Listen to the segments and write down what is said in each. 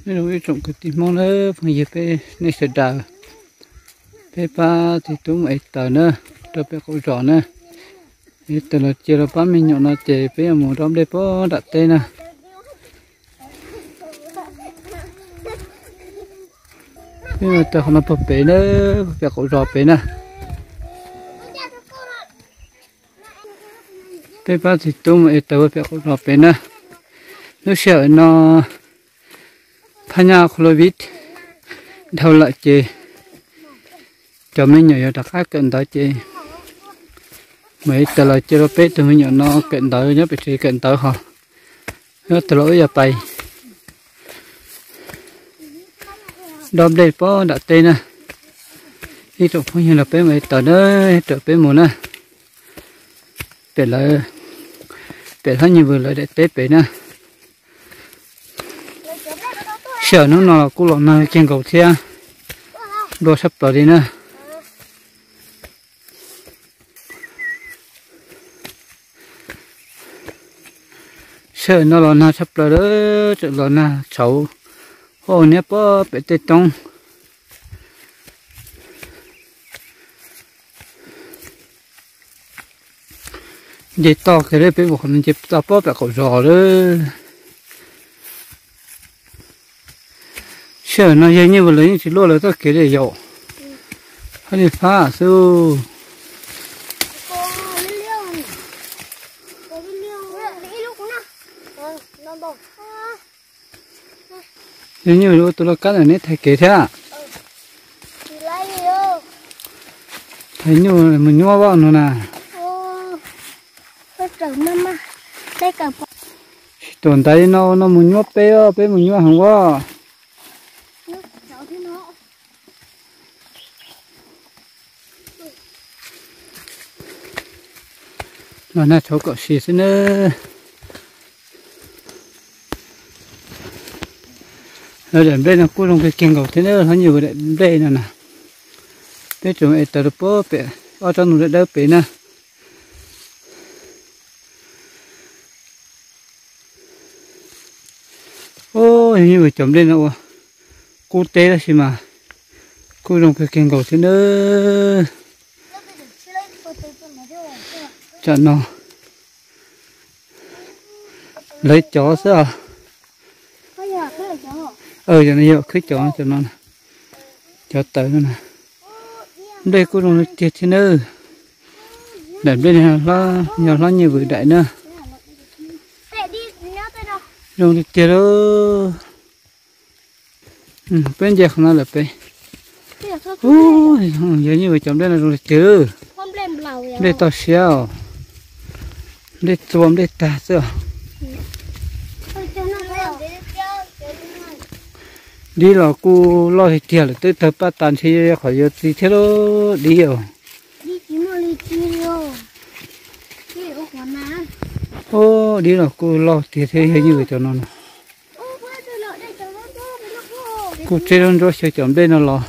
Nyob zoo ib tsoom kwv tij Hmoob na, phooj ywg peb nej sawv daws, peb pab txiv tub mus ev taws na, rau pem qaum zos na. Ev taws los cia rau pab me nyuam no ces peb yuav mus dob nplej puag nram teb na. Peb mus taws qhov no puag pem na, pem qaum zos pem na. Peb pab txiv tub mus ev taws ua pem qaum zos pem na. Lub sij hawm no phab nyaj Covid dhau lawm ces cov me nyuam yuav rov qab kawm ntawv ces mam li taws los cia rau peb tug me nyuam no kawm ntawv nyob pem tsev kawm ntawv ho. Nyob tag los wb yuav pais dob nplej puag nram teb na. Ib tsoom phooj ywg nrog peb mus ev taws na, raws peb mus na. Pem lawv, pem Hlob Nyiaj Vwm lawv daim teb pem na. Sij hawm hnub no los kuj los nag kiag nkaus thiab, nplua tshaj plaws li na. Sij hawm no los nag tshaj plaws lawm, tseem los nag tshauv, hos niab pob pem tej roob. Nce toj kiag lawm, peb mus qhov no nce toj pob pem qaum zos lawm. Sij hawm no yawg Nyiaj Vwm lawv yeej tsis luaj lawv txoj kev li yom. Hab li fab xwb. Yawg Nyiaj Vwm ua tus laj kab ntawm neb thaiv kev thiab. Thaiv nyuj mus nyuaj vaj no na. Tsis tuam ntaiv no no mus nyuaj peb, peb mus nyuaj heev vaj. Los nag tshauv kom sis xwb na. Lawv daim nplej no kuj zoo kawg kiag nkaus thiab na, Hlob Nyiaj Vwm daim nplej no na. Peb tseem ev taws rau pem ob tsob ntoo dawb dawb pem na. Ub, Hlob Nyiaj Vwm cov nplej no ua kub teb tab sis mas kuj zoo kawg kiag nkaus thiab na. Tsam no lawv cov xwb os. Yog no yog khwb cov, cov no, cov tawv no na. Nplej kuj zoo li tiag thiab nawb. Daim nplej no yog Hlob Nyiaj Vwm daim na. Zoo li tiag lauj. Peb nce qhov no lawm peb. Yog Nyiaj Vwm cov nplej no zoo li tiag. Nplej toj siab os. Nplej txua nplej tag xwb os. Dib los kuj loj tiag tiag lawm, twb tawg paj tas ntshe yog qhov yuav txi thiab lauj dib os. Ub, dib los kuj loj tiag thiab yog Nyiaj Vwm cov no na. Kuj tseb lub nruab xyaw cov nplej no los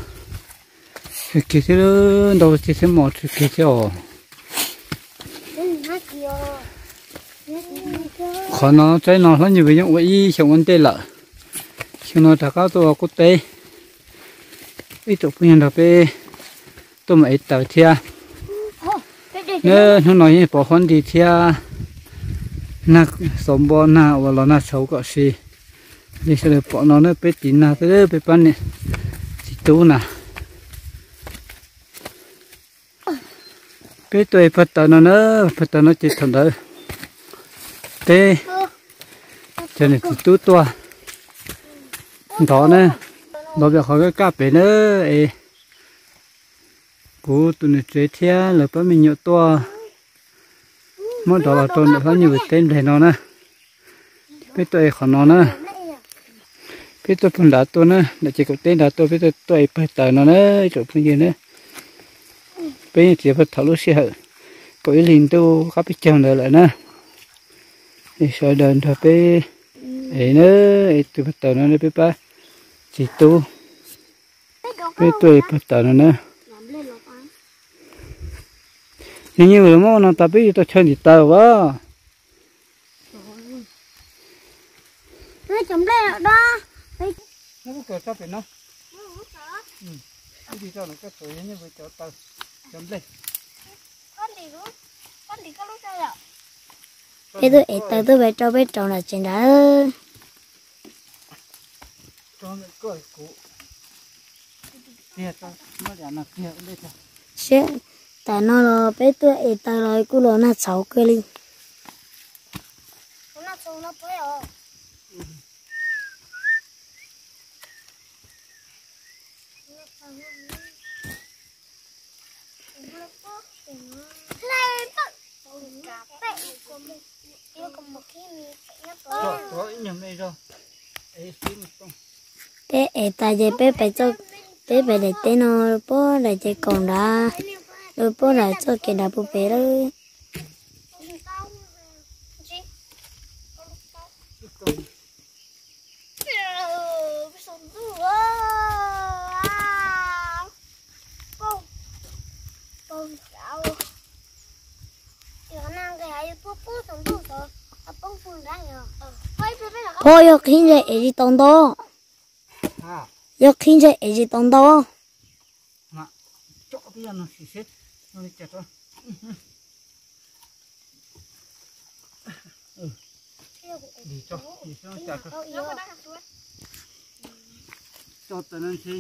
tsw kiag thiab, ntau tiag thiab mos tsw kiag thiab os. Qhov no tsaib no Hlob Nyiaj Vwm yeej ua ib xyoos ua ntej lawm, xyoo no rov qab tuaj ua qub teb. Ib tsoom phooj ywg nrog peb tuaj mus ev taws thiab. Hnub no yeej pom huab nti thiab nag xauv npo, nag uas los nag tshauv kom sis li sawv daws pom no na, peb tiv nag xwb, peb pab niam txiv tub na. Peb tuaj ev pawg taws no na, pawg taws no ces thaum ntawd peb cov niam txiv tub tuaj ntov na, ntov pem qhov kaj kaj pem na, es kuv tus niam tsev thiab lawv pab me nyuam tuaj muab ntov los rau ntawm Hlob Nyiaj Vwm teb nplej no na. Peb tuaj ev qhov no na. Peb tuaj puag nrad tuaj na, nram ces kaum teb nrad tuaj, peb tuaj ev pawg taws no na ib tsoom phooj ywg na. Peb yeej txiav pawg thaum lub sij hawm kaum ib hlis ntuj qab peb caug ntawd lawm na. Es sawv daws nrog peb ev na, ev tus pawg taws no peb pab txiv tub. Peb tuaj ev pawg taws no na. Yog Nyiaj Vwm muab no tas peb yuav tau chaw ntim taws as. Muab lub kawm tso pem no. Ib ntsis tso no koj tsuav yog nyuj vwm cov taws, cov nplej. Peb tuaj ev taws tuaj pem rau peb rau nram tsev nrad. Siab, tam no los peb tuaj ev taws los kuj los nag txhaum kawg li. Peb ev tas ces peb pais txoj, peb pais daim teb no, pog daim ces kaum nrad, lawv pog daim txoj kev nrad puag pem lawm. Pog yog qhib ntsej ev tsis tau ntau. Yog qhib ntsej ev tsis tau ntau. Tso tas no ntshe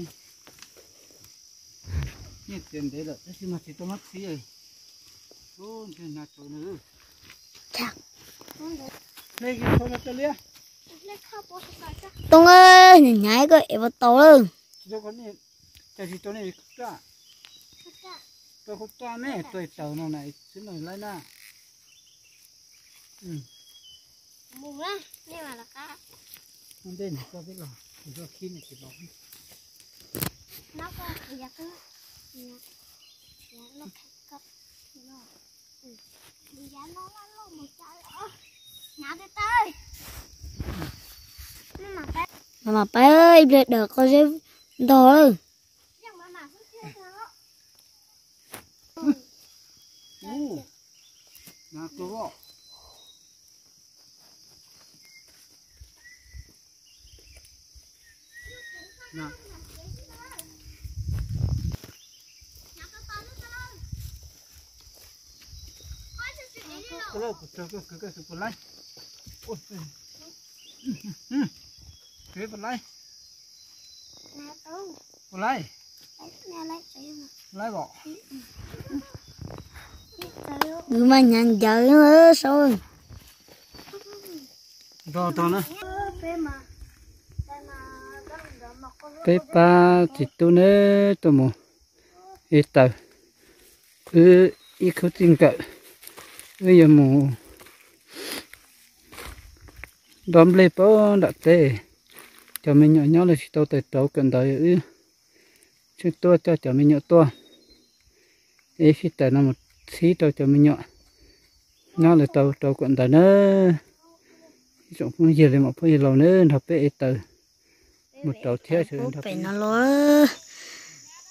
nyiaj txiag ntev lawm tab sis mas tsis tau muab txhib. Ntshe hnav tsawv na. Hle tso no cov liab. Tooj, hnyav hnyav koj ev puas tau lawm. Cas tsis rau nej, rau kuv tso ne, tuaj taws no na, xwb no laib na. Ntej nws tso peb los, kuv tso khib nws tsis los. Mas mam pab ib pliag daws qo zeb ntog lawm. Puas laib? Puas laib? Laib os. Nws mas hnyav hnyav saub. Peb pab txiv tub neb tuaj mus ev taws, wb ib khub txij nkawm, wb yuav mus dob nplej pab nram teb. Cov me nyuam nyob lawv tsis tau taws rauv kawm ntawv, wb tseem tuaj coj cov me nyuam tuaj ev fij taws no mus txhib rau cov me nyuam nyob lawv tau rauv kawm ntawv na. Ib tsoom phooj ywg li mam phooj ywg laus neb nrog peb ev taws mus rauv thiab.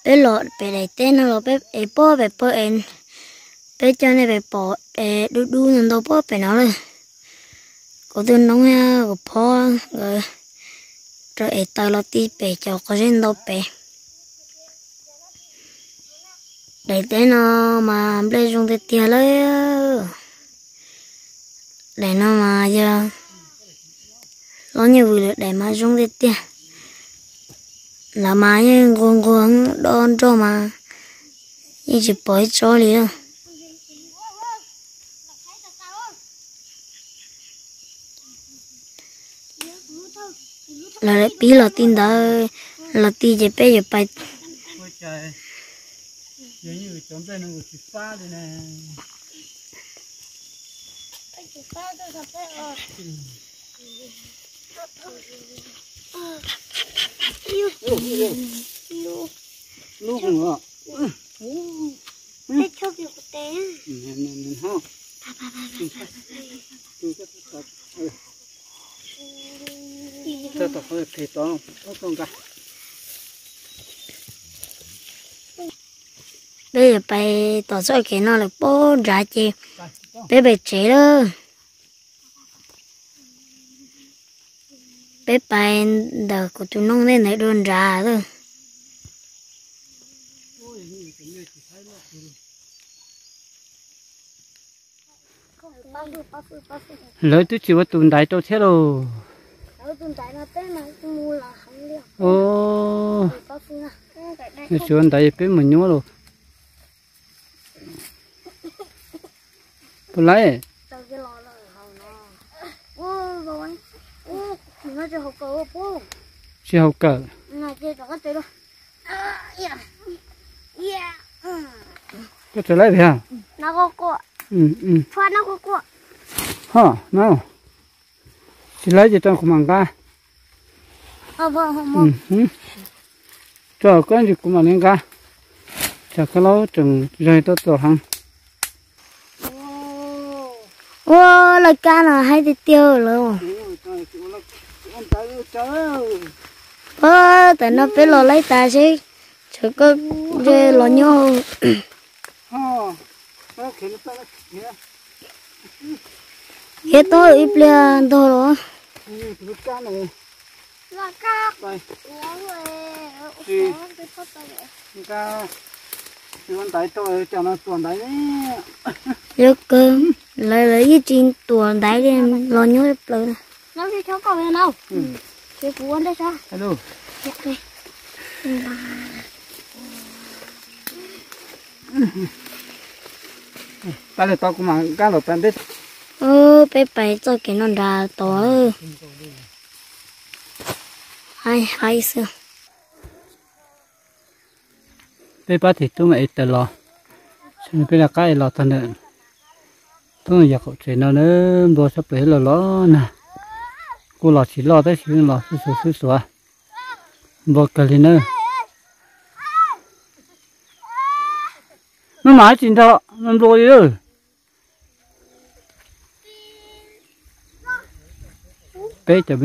Peb los pem daim teb no los peb ev pob pem pawg es, peb coj nej pem pom es dub dub ntau ntau pob pem no lawm. Kuv tus noob thiab kuv phob nkawd rau ev taws los ti pem cov qhov zeb ntau pem. Daim teb no mas nplej zoo tiag tiag lawm. Daim no mas yog los nyuj vwm lawm, daim mas zoo tiag tiag. Lawv mas yeej nquag nquag dob nroj mas yeej tsis pom ib tsob li lawm. Lawv pib los ti ntawd, los ti ces peb yuav pais. Peb yuav pais tom txoj kev no lawm pob nrad ces peb pais tsev lawm. Peb pais ntawm kuv tus noog ntej ntawd dua nrad lawm. Lawv twb tsis ua tus ntaiv rau thiab lauj. Tsis ua ntaiv peb mus nyuab lauj. Puas laib? Tsis haum kawm. Koj tsis laib vim? Ho no, tsis laib ces rau kuv mam nqa. Tso koj ntsis kuv mam li nqa. Tsam koj laub tseem zog tuaj txog heev. Ua lawv kab no haib tiag tiag lawm. Ua tam no peb los laib tas seb, tsam koj los nyob. Thiab tau ib pliag ntog los. Yuav kawg, lawv lawv yeej tsis tuam ntaiv li, los nyob plaws na. Pab li tau kuv mam nkag los tag ntej. Peb pais txoj kev no nrad tod. Haib haib xwb. Peb pab tis tub mam ev taws los, peb rov qab ev los txog ntawm tub yog qaum tsev no na, nplua sab plaws los los nag, kuj los tsis loj tab sis los xwb xuav xwb xuav, nplua kawg li na. Maj mam tsis nrog nplua li. Peb cov,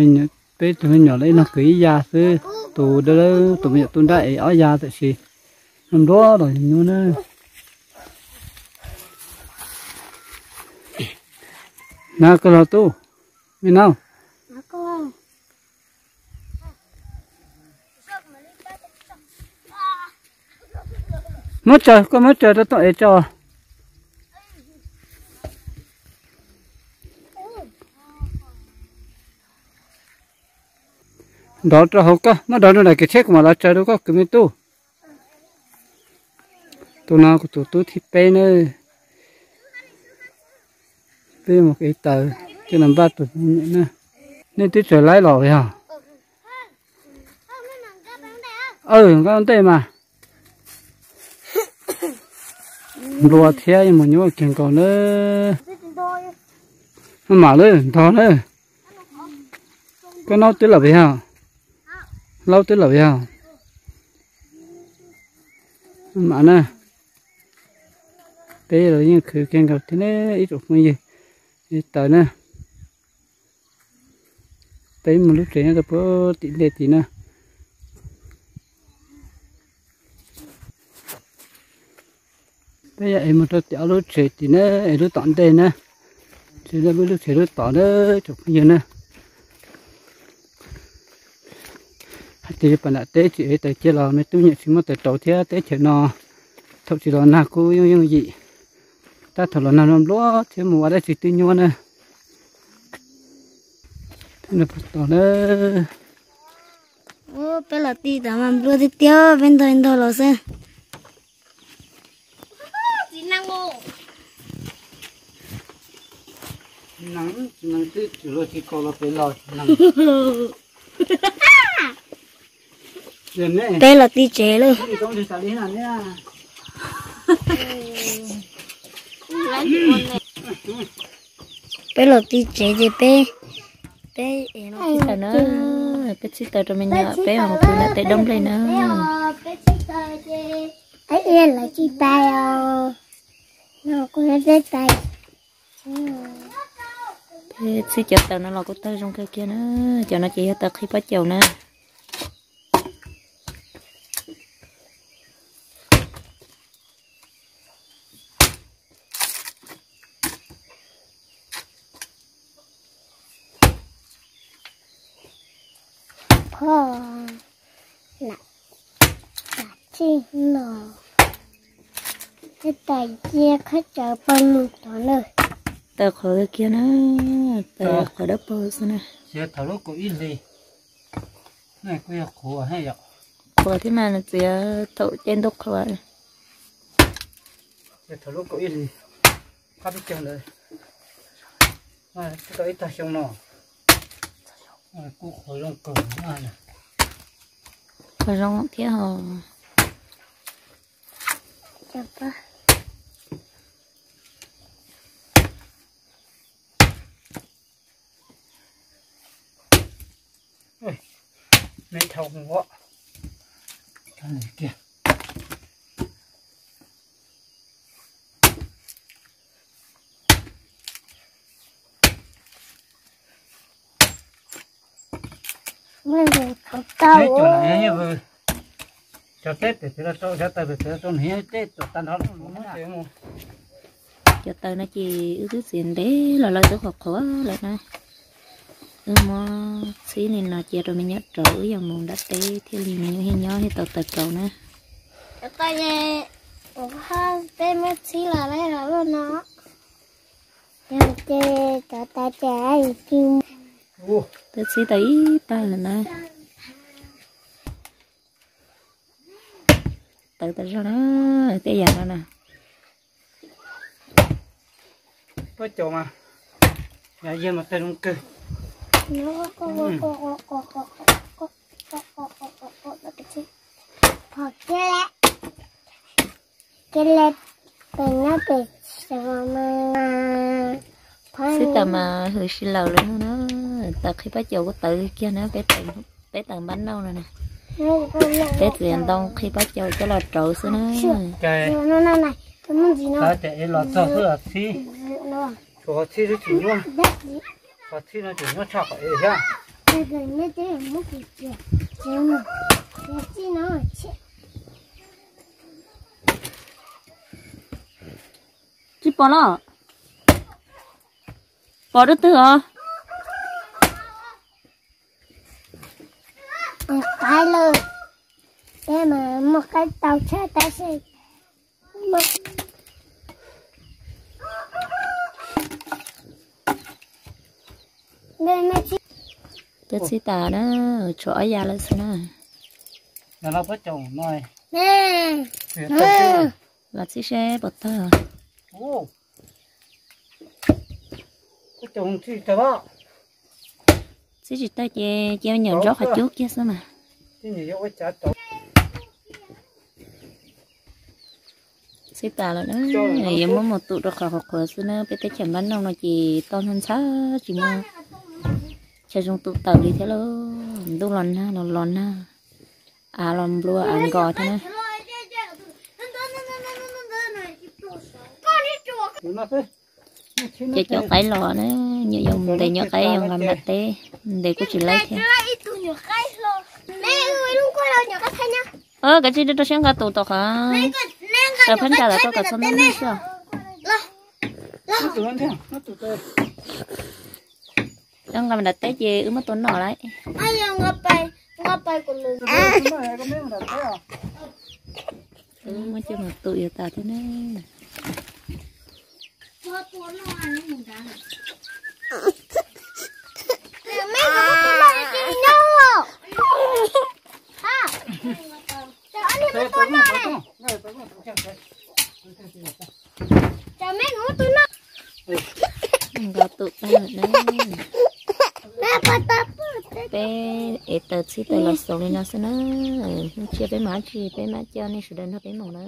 peb tus me nyuam lawv ib leeg kwv ib ya xwb, tus dawb dawb tus me nyuam tub nrab ev ob ya tam sim no nplua los nyuaj na. Na koj los tub, me no. Muab tsaws, koj muab tsaws rau tooj ev tso. Dov rau hauv koj, muab dov rau nram kev tsheb kuv mam los tsaws rau koj kwv me tub. Tus no kuv tus tub thib peb na. Peb mus ev taws coj los npaj tus me nyuam na. Nej twb tsaws laib los yog? Aw, nqa ntej mas. Nplua thiab yeej mus nyuaj kawg nkaus na. Maj mam lawm ntog na. Koj naub twb los pem yog? Laub twb los pem yog? Maj mam na. Peb los yeej khwv kawg nkaus thiab ne ib tsoom phooj ywg, ev taws na. Peb mus lub tsev nyob rau puag tim ntej tid na. Peb yog ev mus rau tim ob lub tsev tid na, ev lub tom ntej na. Tsev, lub tsev lub tom na, tsoom phooj ywg na. Hais tias yog pom nram teb tsis ev taws cia los me tub nyiam tsis muaj taws rauv thiab teb chaws no. Thaum tsis los nag kuj yooj yooj yim, tab thaum los nag no nplua thiab mus ua dab tsi twb nyuaj na. Tos na. Peb los ti tas mas nplua tiag tiag, peb ntog ntog los xwb. Peb los ti tsev lawm. Peb los ti tsev ces peb, peb ev txhib taws na, peb txhib taws rau me nyuam peb mam mus pw nram tej doob nplej na. Txhib cov taws no los kuj tawg zoo kawg kiag na. Cov no ces yog taws qhib pob caus na. qhov lam txij no, ib tas cia qhov chaw pawg lug tod na. Taws qhuav kiag na, taws qhuav dawb paug xwb na. Thaum lub kaum ib hlis, kuj yog qhuav thiab mas nws txiav thaum caij ntuj qhuav. Thaum lub kaum ib hlis, qab peb caug ntawd, tau ib tag xyoo no, kuj qhuav zoo kawg. Qhuav zoo thiab hos. Me dhau ua kiag. Cov teb pem tsev los rau, cov taws pem tsev los rau, nws yeej teb tuaj tag nrho lawm. Cov taws no ces wb twb txiav ntev los lawv twb qhuav qhuav lawm na. Wb muab txhib li no cia rau me nyuam rauv, wb yuav mus nram teb thiaj li me nyuam thiaj nyob thiaj tau taws rauv na. Cov taws es peb muab txhib los lawv los loj no, yog ces cov taws ces twb txhib tau ib tag lawm na. Tawv tas zog na, tej yam no na. Pob caus mas, yog mas tawg zoo kawg. Xib tas mas hws si laws lawm no na. Taws qhib pob caus kuj tawv kiag na, peb taws npab nauj no na. Peb txiav ntoo qhib pob caus coj los rauv xwb na. Los txog xwb los txhib, tshuav qhov txhib xwb tsis nyuaj, qhov txhib no tseem nyuaj tshaj qhov ev thiab. Tsis pom los? Pom dab twg os? Qaib lawm, peb mas muaj qaib tau tshaj tab sis Cov txhib tas na, tshuav ob yav lawm xwb na. Los txhib seb puas tawg. Txhib tsis tawg ces cia nyuam ntsob qhov cub kiag xwb mas. Txhib tas lawm na, yuav muab mus tum rau qhov qhuav qhuav xwb na, peb teb chaws npab nauj no ces toj ntxhab ntxhab tsis muaj chaw zoo tum taws li thiab lauj. Ntuj los nag los los nag, av los nplua av nkos thiab na. Ces cov qaib los na, nyuam yaus mus ntes nyuam qaib yuav nqa nram teb, ntes kuj tsis laib thiab. Kav tsij rau siab nqa tus tom qhov taws phab ntsa los koj kom txhob ntuj nag xwb. Coj nqa nram teb ces wb muab tua noj lawm. Muab coj mus tum yuav tas thiab na. Nqa tus tag lawm na. Peb ev taws txhib taws los xaus li no xwb na. Hnub tshiab peb mam tsis, peb mam coj nej sawv daws nrog peb mus na.